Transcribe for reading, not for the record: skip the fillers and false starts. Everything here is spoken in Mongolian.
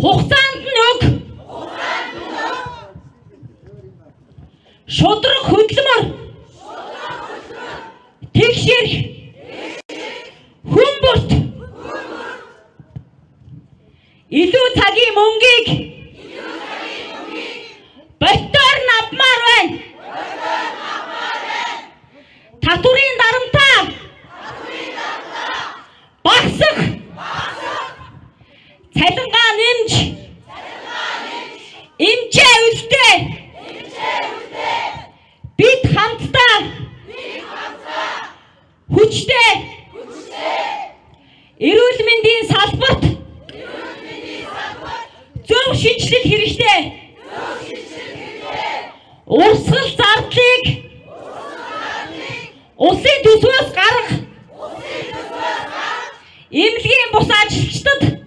Хугацаанд нь өг. Шудраг хөдөлмөр. Тэгш эрх. Хүн бүрт. Илүү цагийн мөнгийг боддоор нь авмаар байна. Татварын дарамтаа багасгах. Цалингаа нэмж эмчээ үлдээ. Бид хамтдаа хүчтэй эрүүл мэндийн салбарт зөв шинэчлэл хэрэгтэй. Урсгал зардлыг улсын төсвөөс гарга. Эмнэлгийн бус ажилчдад